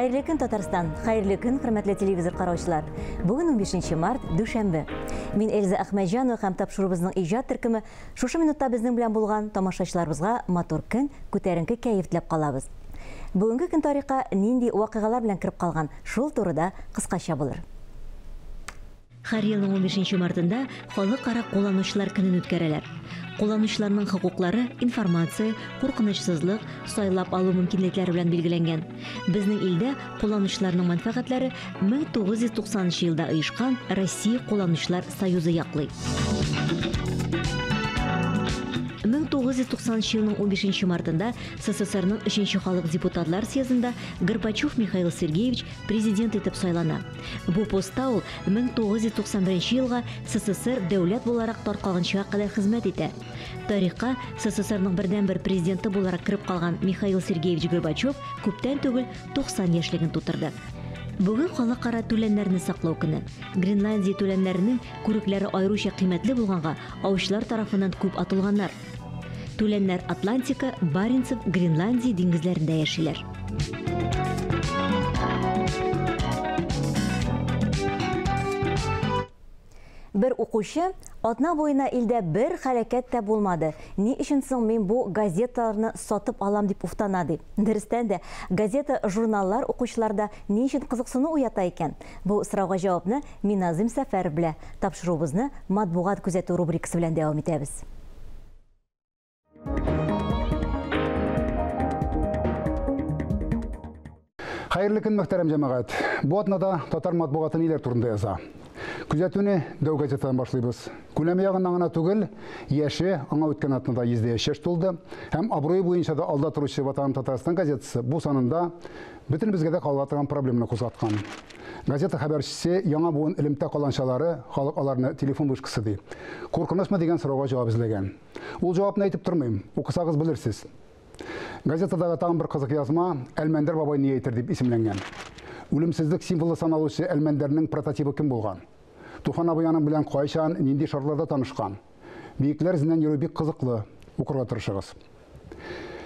Хәерле көн, Татарстан! Хәерле көн, хөрмәтле телевизор караучылар! Бүген 15 март, дүшәмбе. Мин Эльза Әхмәтҗанова һәм тапшыруыбызның иҗат төркеме шушы минутта безнең белән булган тамашачыларыбызга матур көн, күтәренке кәеф теләп калабыз. Бүгенге көн тарихка нинди вакыйгалар белән кереп калган, шул турыда кыскача булыр. Һәр елның 15 мартында Халыкара кулланучылар көнен үткәрәләр. Кулланучыларның хокуклары информация, куркынычсызлык, сайлап алу мөмкинлекләре белән билгеләнгән. Безнең илдә кулланучыларның мәнфәгатьләре 1990 елда оешкан Россия кулланучылар союзы яклый. 1990 елның 15 мартында СССРның 3 халык депутатлар съездында Горбачев Михаил Сергеевич президент итеп сайлана. Бу постта ул 1991 елга СССР дәүләт буларак таркалганчыга кадәр хезмәт итә. Тарихка СССРның бердәнбер президенты буларак кереп калган Михаил Сергеевич Горбачев күптән түгел 90 яшьлеген тутырды. Бүген халыкара түләннәрне саклау көне. Гренландия түләннәренең күрекләре аеруча кыйммәтле булганга, аучылар тарафыннан күп атылганнар. Түләннәр Атлантика, Баренцев, Гренландия диңгезләрендә яшиләр. Бер укучы атна буена илдә бер хәрәкәт тә булмады. Ни өчен соң мин бу газеталарны сатып алам дип уфтана ди. Дөрестән дә, газета, журналлар укучыларда ни өчен кызыксыну уята икән? Бу сорауга җавапны Миназым Сәфәров белә. Тапшыруыбызны матбугат күзәтү рубрикасы белән дәвам итәбез. Хәерле көн, мөхтәрәм җәмәгать. Бу атнада татар матбугаты ниләр турында яза? Күзәтүне Дәү газетадан башлыйбыз. Күләме ягыннан гына түгел, яше аңа үткән атнада 100 яшь тулды һәм абруе буенча да алда торучы Ватаным Татарстан газетасы бу санында бөтенебезгә дә кагыла торган проблеманы кузгаткан. Газета хәбәрчесе яңа буын элемтә каланчалары, халык аларны телефон вышкасы ди. Куркынычмы дигән сорауга җавап эзләгән. Ул җавапны әйтеп тормыйм, укысагыз белерсез. Газетадагы тагын бер кызык язма Әлмәндәр бабай ни әйтер дип исемләнгән. Үлемсезлек символы саналучы Әлмәндәрнең прототибы кем булган? Туфан абый аның белән кайчан, нинди шартларда танышкан? Биекләр эзеннән йөрү бик кызыклы, укырга тырышыгыз.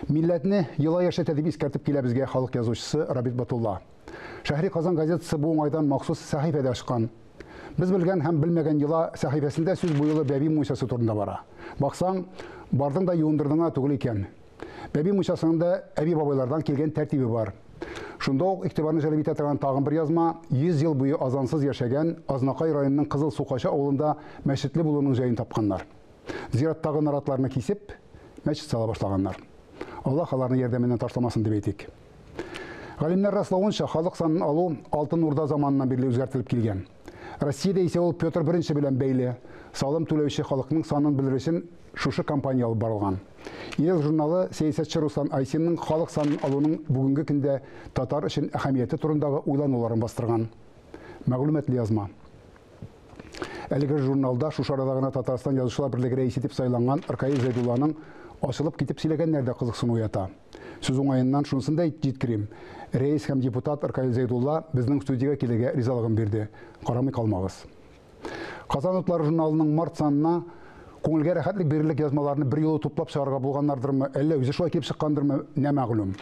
Милләтне йола яшәтә дип искәртеп килә безгә халык язучысы Рабит Батулла. Шәһри Казан газетасы бу уңайдан махсус сәхифә дә ачкан. Без белгән һәм белмәгән йола сәхифәсендә сүз бу юлы бәби мунчасы турында бара. Баксаң, бардың да юындырдың гына түгел икән. Бәби мунчасының да әби-бабайлардан килгән тәртибе бар. Шунда ук игътибарны җәлеп итә торган тагын бер язма 100 ел буе азансыз яшәгән Азнакай районының Кызыл Сукачы авылында мәчетле булуның җаен тапканнар. Зираттагы наратларны кисеп, мәчет сала башлаганнар. Аллаһ аларны ярдәменнән ташламасын дип әйтик. Галимнәр раславынча, халык санын алу Алтын Урда заманыннан бирле үзгәртелеп килгән. Россиядә исә ул Петр I белән бәйле. Салым түләүче халыкның санын белер өчен шушы кампания алып барылган. Ел журналы сәясәтче Руслан Айсинның халык санын алуның бүгенге көндә татар өчен әһәмияте турындагы уйлануларын бастырган. Мәгълүматлы язма. Әлеге журналда шушы арада гына Татарстан Язучылар берлеге рәисе дип сайланган Ркаил Зәйдулланың ачылып китеп сөйләгәннәр дә кызыксыну уята. Сүз уңаеннан шунысын да җиткерим. Рәис һәм депутат Ркаил Зәйдулла безнең студиягә килергә ризалыгын бирде. Карамый калмагыз. Казан утлары журналының март санына күңелгә рәхәтлек бирерлек язмаларны бер юлы туплап чыгарга булганнардырмы, әллә үзе шулай килеп чыккандырмы, нәмәгълүм.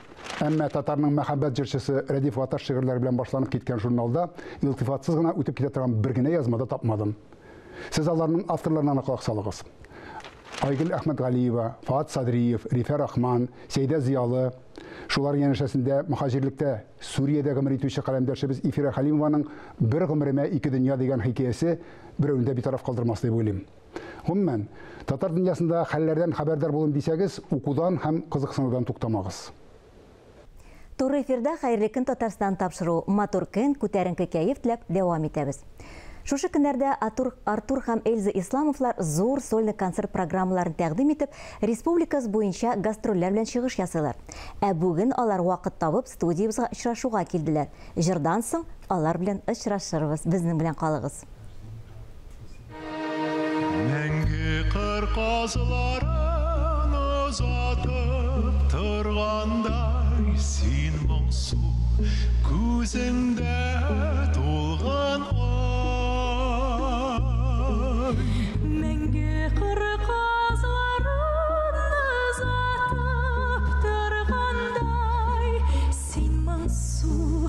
Әмма татарның мәхәббәт җырчысы Рәдиф Гаташ шигырьләре белән башланып киткән журналда илтифатсыз гына үтеп китә торган бер генә язма да тапмадым. Сез аларның авторларына да колак салыгыз. Айгөл Әхмәтгалиева, Фаат Садриев, Рифә Рахман, Сәйдә Зыялы, шулар янәшәсендә мөхаҗирлектә Сүриядә гомер итүче каләмдәшебез Ифира Хәлимованың Бер гомеремә ике дөнья дигән хикәясе берәүне дә битараф калдырмас дип уйлыйм. Гомумән, татар дөньясында хәлләрдән хәбәрдар булым дисәгез, укудан һәм кызыксынудан туктамагыз. Туры эфирда Хәерле көн Татарстан тапшыру матур көн, күтәренке кәеф теләп дәвам итәбез. Шушы көннәрдә Артур һәм Эльза Исламовлар зур сольный концерт программаларын тәкъдим итеп, республикасы буенча гастрольләр белән чыгыш ясыйлар. Ә бүген алар вакыт табып студиябызга очрашуга килделәр. Җырдан соң алар белән очрашырбыз. Безнең белән калыгыз. Мәңге кыр казларын озатып торгандай, син моңсу күзеңдә тулган ай. Мәңге кыр казларын озатып торгандай, син моңсу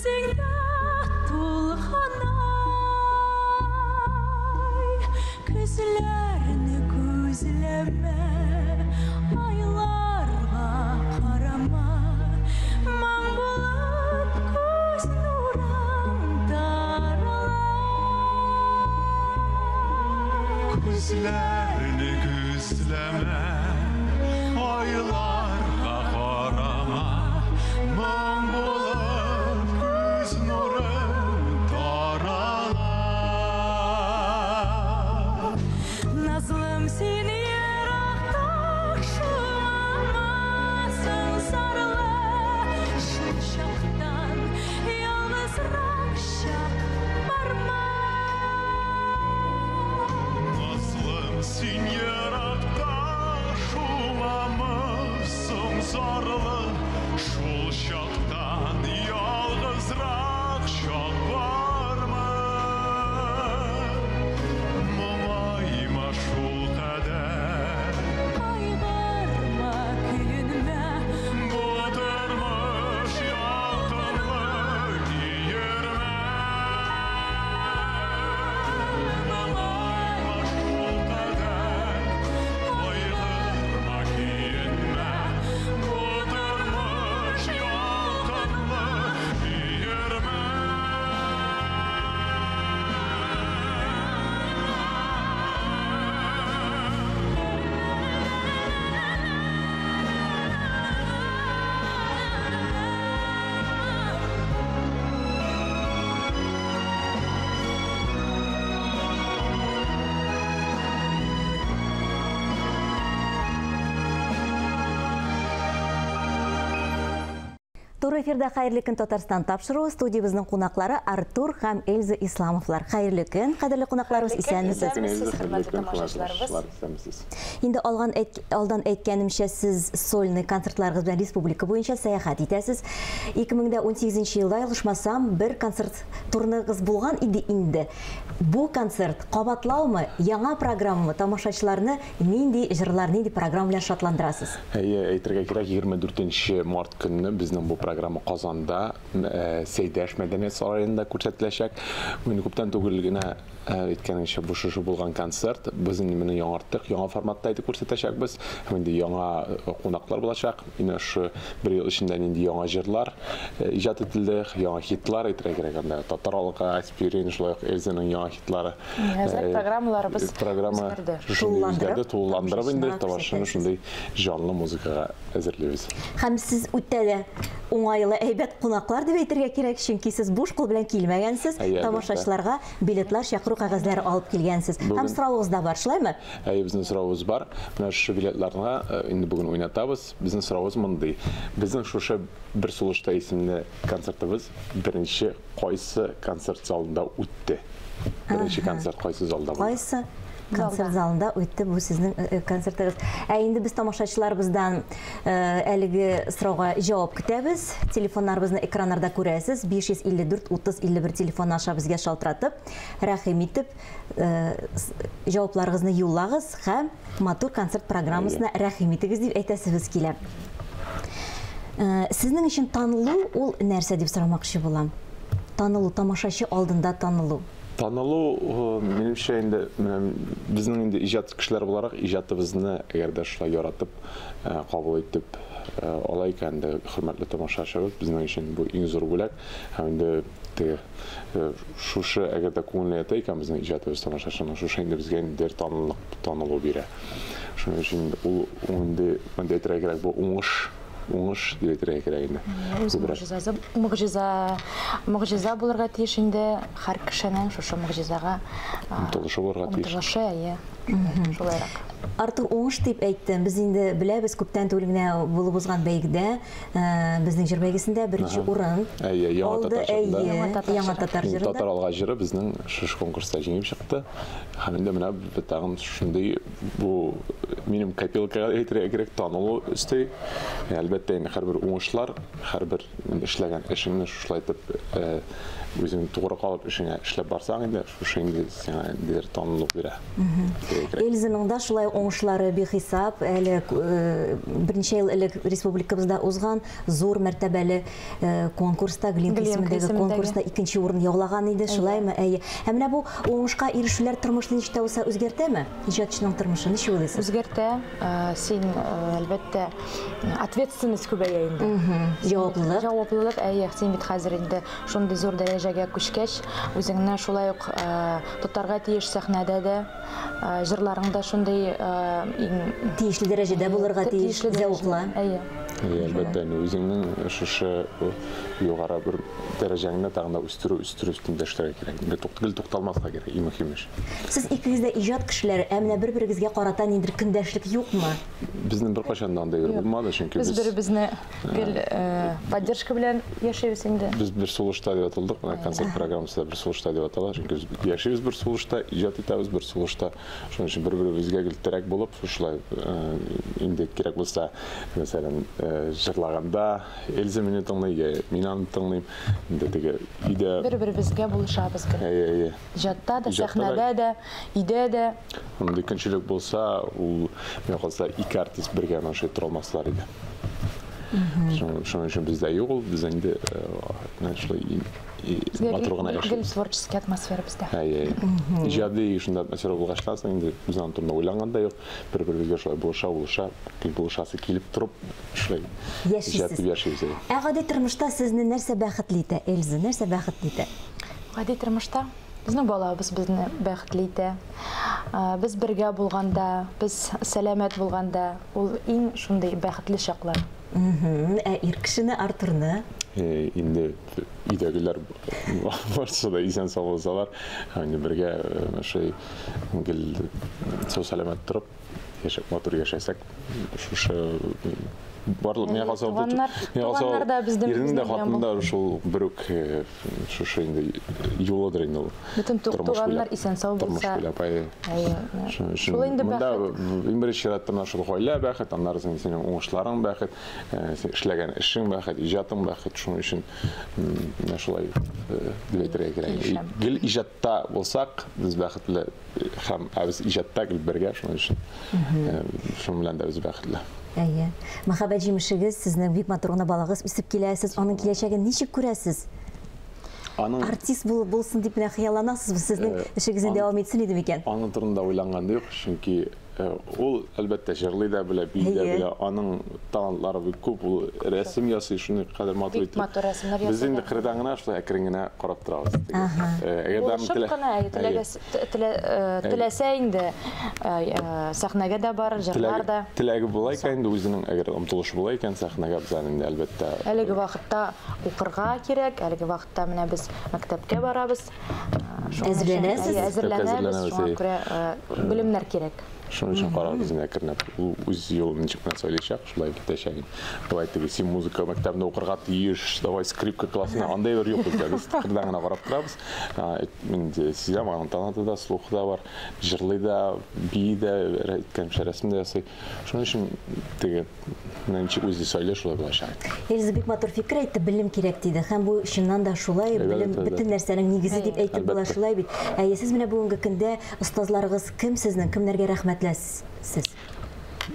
Күзеңдә тулган ай, күзләрне күзләмә, айларга карама, моң булып күз нурың тарала. Күзләрне күзләмә, айларга карама, моң булып күз нурың тарала. Назлым, син еракта шуамасың зарлы, шул чактан ялгызрак чак барма. Назлым, син еракта шуамысың зарлы, шул чактан ялгызрак чак бармы? Моңайма шул кадәр, Кайгырма, көенмә, бу тормыш ялкынлы өермә. Моңайма шул кадәр, кайгырма, көенмә, бу тормыш ялкынлы өермә. Туры эфирда «Хәерле көн, Татарстан» тапшыруы. Студиябезнең кунаклары Артур һәм Эльза Исламовлар. Хәерле көн, кадерле кунакларыбыз, исәнмесез. Исәнмесез, хөрмәтле тамашачыларыбыз. Инде алган алдан әйткәнемчә, сез сольный концертларыгыз белән республика буенча сәяхәт итәсез. 2018 елда, ялгышмасам, бер концерт турныгыз булган иде инде. Бу концерт кабатлаумы, яңа программамы, тамашачыларны нинди җырлар, нинди программа белән шатландырасыз? Әйе, әйтергә кирәк, 24 март көнне безнең бу программа Казанда Сәйдәш мәдәният сараенда күрсәтеләчәк. Бу инде күптән түгел генә әйткәнемчә бу шушы булган концерт. Без инде моны яңарттык, яңа форматта итеп күрсәтәчәкбез. Һәм инде яңа кунаклар булачак. Инде шушы бер ел эчендә нинди яңа җырлар иҗат ителде, яңа хитлар әйтергә кирәк анда. Татар халкы, Аспирин, шулай ук Эльзаның яңа хитлары. Әзрәк программаларыбыз программа үзгәрде. шушындый Тулыландырып, үзгәрде, тулыландырып инде тамашачыларга тамашаны күрсәтәсез. шундый җанлы музыкага әзерлибез. Һәм сез үтә дә уңайлы, әйбәт кунаклар дип әйтергә кирәк, чөнки сез буш кул белән килмәгәнсез, Әйе, әлбәттә. тамашачыларга билетлар, чакыру кәгазьләре алып килгәнсез. Һәм соравыгыз да бар, шулаймы? Әйе, безнең соравыбыз бар. Менә шушы билетларны инде бүген уйнатабыз. Безнең соравыбыз мондый. Безнең шушы «Бер сулышта» исемле концертыбыз беренче кайсы концерт залында үтте? Беренче концерт кайсы залда булды? Кайсы концерт залында үтте бу сезнең концертыгыз? Ә инде без тамашачыларыбыздан әлеге сорауга җавап көтәбез. Телефоннарыбызны экраннарда күрәсез. 554 30 51 телефон аша безгә шалтыратып, рәхим итеп, җавапларыгызны юллагыз һәм матур концерт программасына рәхим итегез дип әйтәсебез килә. Сезнең өчен танылу ул нәрсә дип сорамакчы булам? Танылу, тамашачы алдында танылу. Танылу, минемчә инде, менә безнең инде иҗат кешеләре буларак иҗатыбызны әгәр дә шулай яратып, кабул итеп ала икән инде хөрмәтле тамашачыбыз, безнең өчен бу иң зур бүләк. Һәм инде теге шушы әгәр дә күңеленә ята икән безнең иҗатыбыз тамашачының, шушы инде безгә инде танылу бирә. Шуның өчен ул инде, монда әйтергә кирәк, бу уңыш, уңыш дип әйтергә кирәк инде. Үз Күбрәк. могҗизасы, могҗиза, могҗиза булырга тиеш инде һәр кешенең шушы могҗизага омтылышы булырга тиеш. Омтылышы, әйе. Шулайрак. Артур, уңыш дип әйттем. Без инде беләбез, күптән түгел генә булып узган бәйгедә, безнең җыр бәйгесендә беренче урын Әйе, яңа алды. татар җырында. Әйе, Яңа татар яңа җыры. татар җырында. Татар алга җыры безнең шушы конкурста җиңеп чыкты. Һәм инде менә без тагын шундый бу минем копилкага әйтергә кирәк танылу өсти. Әлбәттә, инде һәрбер уңышлар, һәрбер эшләгән эшеңне шушылай итеп Үзең тугры калып эшеңә эшләп барсаң инде, шушы инде сиңа ниндидер танылу бирә. Эльзаның да шулай уңышлары бихисап. Әле берничә ел элек республикабызда узган зур мәртәбәле конкурста, Глинка исемендәге конкурста икенче урын яулаган иде, шулаймы? Әйе. Ә менә бу уңышка ирешүләр тормышны ничек тә булса үзгәртәме? Иҗатчының тормышын ничек уйлыйсыз? Үзгәртә. Син, әлбәттә, ответственность күбәя инде. Җаваплылык. Җаваплылык, әйе. Син бит хәзер инде шундый зур дәрәҗәгә күчкәч, үзеңне шулай ук тотарга тиеш сәхнәдә дә, җырларың да шундый иң тиешле дәрәҗәдә булырга тиеш, зәвыклы. Әйе. Әлбәттә, инде үзеңнең шушы югары бер дәрәҗәңне тагын да үстерү, үстерү өстендә эшләргә кирәк. Инде гел тукталмаска кирәк, иң мөһим эш. Сез икегез дә иҗат кешеләре, ә менә бер-берегезгә карата ниндидер көндәшлек юкмы? Безнең беркайчан да андый бер булмады, чөнки без бер-беребезне гел поддержка белән яшибез инде. Без бер сулышта дип аталдык, менә концерт программасы да бер сулышта дип атала, чөнки без яшибез бер сулышта, иҗат итәбез бер сулышта. Шуның өчен бер-беребезгә гел терәк булып, шулай инде кирәк булса, мәсәлән, җырлаганда Эльза мине тыңлый, я мин аны тыңлыйм. Инде теге өйдә бер-беребезгә булышабыз гел. Әйе, әйе. Иҗатта да, сәхнәдә дә, өйдә дә. Мондый көнчелек булса, ул миңа калса ике артист бергә менә шулай тора алмаслар иде. Шуның өчен бездә юк ул, без инде менә шулай матур гына яшибез. Гел творческий атмосфера бездә. Әйе, әйе. Иҗади шунда атмосфера булгачтан соң инде без аның турында уйланган да юк. Бер-беребезгә шулай булыша, булыша, гел булышасы килеп торып, шулай иҗат итеп яшибез. Ә гади тормышта сезне нәрсә бәхетле итә, Эльза, нәрсә бәхетле итә? Гади тормышта безнең балабыз безне бәхетле итә. Без бергә булганда, без сәламәт булганда, ул иң шундый бәхетле чаклар. Ә ир кешене, Артурны? Инде өйдәгеләр барысы да исән сау булсалар, инде бергә шулай гел сау сәламәт торып, яшәп, матур яшәсәк, шушы барлык миңа калса, туганнар да безнең ирнең дә хатынның да шул бер үк шушы инде юлыдыр инде ул. Бөтен туганнар исән сау булса. Тормыш буйлап, әйе. Шул инде бәхет. Монда иң беренче чиратта менә шул гаилә бәхет, аннары синең уңышларың бәхет, син эшләгән эшең бәхет, иҗатың бәхет. Шуның өчен менә шулай дип әйтергә кирәк. Гел иҗатта булсак, без бәхетле, һәм без иҗатта гел бергә, шуның өчен шуның белән дә без бәхетле. Әйе. Мәхәббәт җимешегез, сезнең бик матур гына балагыз үсеп килә. Сез аның киләчәген ничек күрәсез? Аның артист булып булсын дип менә хыялланасызмы? Сезнең эшегезне дәвам итсен иде микән? Аның турында уйланган юк, чөнки ул әлбәттә җырлый да белә, бии дә белә. Аның талантлары бик күп, ул рәсем ясый, шуны кадәр матур итеп. Бик матур рәсемнәр ясый. Без инде кырыдан гына шулай әкрен генә карап торабыз. Булышып кына, теләсә инде сәхнәгә дә бар, җырлар да. Теләге була икән инде үзенең, әгәр омтылышы була икән, сәхнәгә без инде әлбәттә. Әлеге вакытта укырга кирәк, әлеге вакытта менә без мәктәпкә барабыз. Әзерләнәсез? Әзерләнәбез, шуңа күрә белемнәр кирәк. Шуның өчен карарбыз инде әкренләп. Ул үз юлын ничек менә сайлыйчак, шулай китәчәк. Давай теге син музыка мәктәбендә укырга тиеш, давай скрипка классына, андай бер юк бездә. Без кырдан гына карап торабыз. Мин сизәм, аның таланты да, слухы да бар, җырлый да, бии дә, әйткәнемчә рәсем дә ясый. Шуның өчен теге менә ничек үзе сайлый, шулай булачак. Эльза бик матур фикер әйтте, белем кирәк диде. Һәм бу чыннан да шулай, белем бөтен нәрсәнең нигезе дип әйтеп була, шулай бит. Ә сез менә бүгенге көндә остазларыгыз кем сезнең, кемнәргә рәхмәтлесез?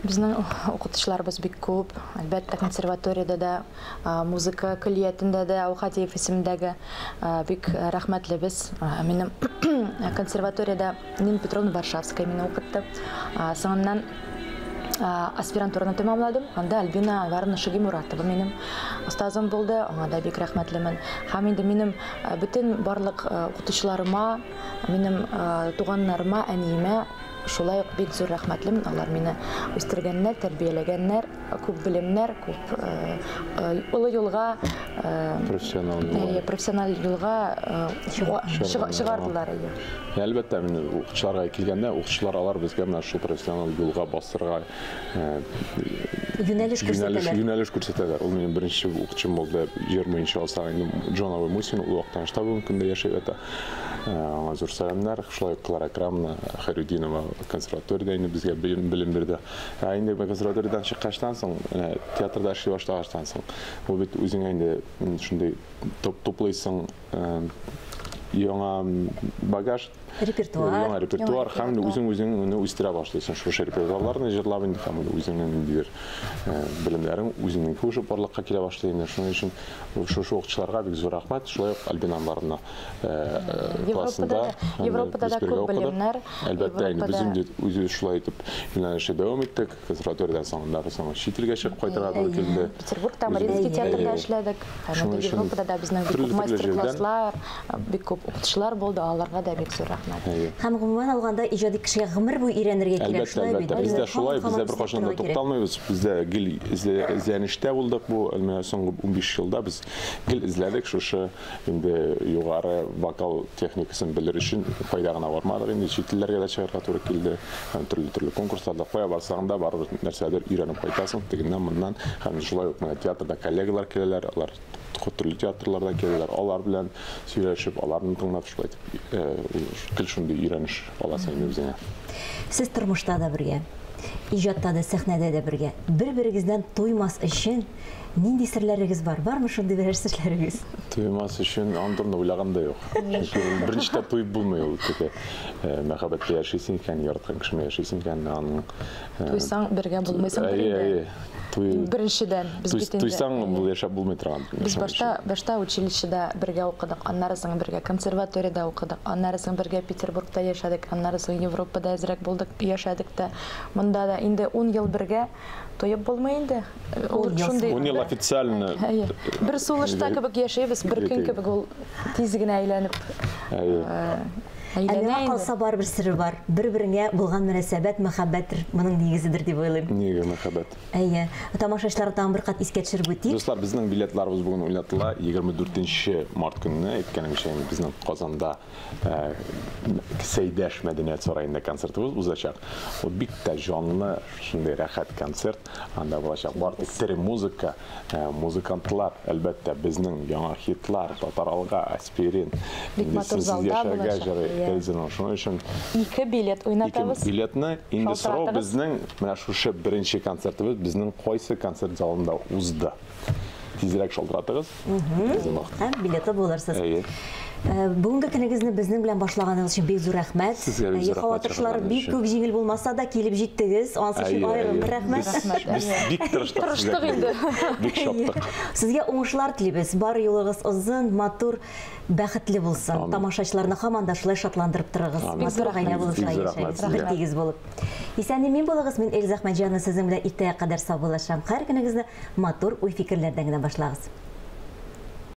Безнең укытучыларыбыз бик күп. Әлбәттә, консерваториядә дә, музыка көллиятендә дә Аухатиев исемендәге бик рәхмәтлебез. Минем консерваториядә Нина Петровна Варшавская мине укытты. Соңыннан аспирантураны тәмамладым. Анда Альбина Анваровна Шагимуратова минем остазым булды. Аңа да бик рәхмәтлемен. Һәм инде минем бөтен барлык укытучыларыма, минем туганнарыма, әниемә шулай ук бик зур рәхмәтлемен. Алар мине үстергәннәр, тәрбияләгәннәр, күп белемнәр, күп олы юлга, профессиональ юлга чыгардылар. Әлбәттә, мин укытучыларга килгәндә, укытучылар алар безгә менә шул профессиональ юлга басырга юнәлеш күрсәтәләр. Юнәлеш күрсәтәләр. Ул минем беренче укытучым булды. Җыр буенча алсак, инде Джон абый Мусин, ул Актанышта бүгенге көндә яшәп ята. Аңа зур сәламнәр. Шулай ук Клара Акрамовна Хәйрудинова, Консерваториядә инде безгә белем бирде. Ә инде консерваториядән чыккачтан соң, театрда эшли башлагачтан соң, бу бит үзеңә инде шундый туплыйсың яңа багаж, репертуар, яңа репертуар һәм үзең-үзеңне үстерә башлыйсың. Шушы репертуарларны җырлап инде һәм үзеңнең ниндидер белемнәрең үзеңнең уже барлыкка килә башлый инде. Шуның өчен шушы укытучыларга бик зур рәхмәт. Шулай ук Альбина Анваровна классында Европада да күп белемнәр. Әлбәттә, инде без инде үзебез шулай итеп юнәлештә дәвам иттек. Консерваториядән соң аннары соң чит илгә чыгып кайтырга туры килде. Петербургта Мариинский театрда эшләдек. Европада да безнең бик күп мастер-класслар, бик күп укытучылар булды. Аларга да бик зур рәхмәт. Һәм гомумән алганда иҗади кешегә гомер буе өйрәнергә кирәк, шулай бит. Әлбәттә, бездә шулай, бездә беркайчан да тукталмыйбыз. Бездә гел эзләнештә булдык бу. Менә соңгы 15 елда без гел эзләдек шушы инде югары вокал техникасын белер өчен кайда гына бармадык инде, чит илләргә дә чыгарга туры килде. Һәм төрле-төрле конкурсларда кая барсаң да барыбер нәрсәдер өйрәнеп кайтасың, тегеннән моннан. Һәм шулай ук менә театрда коллегалар киләләр, алар төрле театрлардан киләләр, алар белән сөйләшеп, аларны тыңлап шулай итеп гел шундый өйрәнеш аласың инде үзеңә. Сез тормышта да бергә, иҗатта да, сәхнәдә дә бергә. Бер-берегездән туймас өчен нинди серләрегез бар? Бармы шундый берәр серләрегез? Туймас өчен андырны уйлаган да юк. Беренче дә туеп булмый ул. Теге мәхәббәттә яшисең икән, яраткан кешеңә яшисең икән, аның туйсаң бергә булмыйсың инде. Беренчедән без бит инде туйсаң бу яшәп булмый торган. Без башта училищеда бергә укыдык, аннары соң бергә консерваториядә укыдык, аннары соң бергә Петербургта яшәдек, аннары соң Европада әзрәк булдык, яшәдек тә. Монда да инде 10 ел бергә туеп булмый инде. Ул шундый 10 ел официально. Бер сулышта кебек яшәйбез, бер көн кебек ул тиз генә әйләнеп. Ә миңа калса барыбер сере бар. Бер-береңә булган мөнәсәбәт, мәхәббәттер, моның нигезедер дип уйлыйм. Нигә мәхәббәт? Әйе. Тамашачылар тагын бер кат искә төшереп үтик. Дуслар, безнең билетларыбыз бүген уйнатыла. 24 март көнне, әйткәнемчә, безнең Казанда Сәйдәш мәдәният сараенда концертыбыз узачак. Ул бик тә җанлы, шундый рәхәт концерт. Анда булачак бар тик тере музыка, музыкантлар, әлбәттә, безнең яңа хитлар, Татар алга, Аспирин. Бик матур залда булачак. Шуның өчен 2 билет уйнатабыз. 2 билетны инде сорау безнең менә шушы беренче концертыбыз безнең кайсы концерт залында узды. Тизрәк шалтыратыгыз. Һәм билетлы булырсыз. Бүгенге көнегезне безнең белән башлаганыгыз өчен бик зур рәхмәт. Һава торышлары бик күп җиңел булмаса да килеп җиттегез. Ансы өчен аерым бер рәхмәт. Без бик тырыштык. Тырыштык инде. Бик шаптык. Сезгә уңышлар телибез. Бар юлыгыз озын, матур, бәхетле булсын. Тамашачыларны һаман да шулай шатландырып торыгыз. Матур гаилә булып шулай яшәгез. Бер тигез булып. Исән-имин булыгыз. Мин Эльза Әхмәтҗанова сезнең белән иртәгә кадәр саубуллашам. Һәр көнегезне матур уй-фикерләрдән генә башлагыз.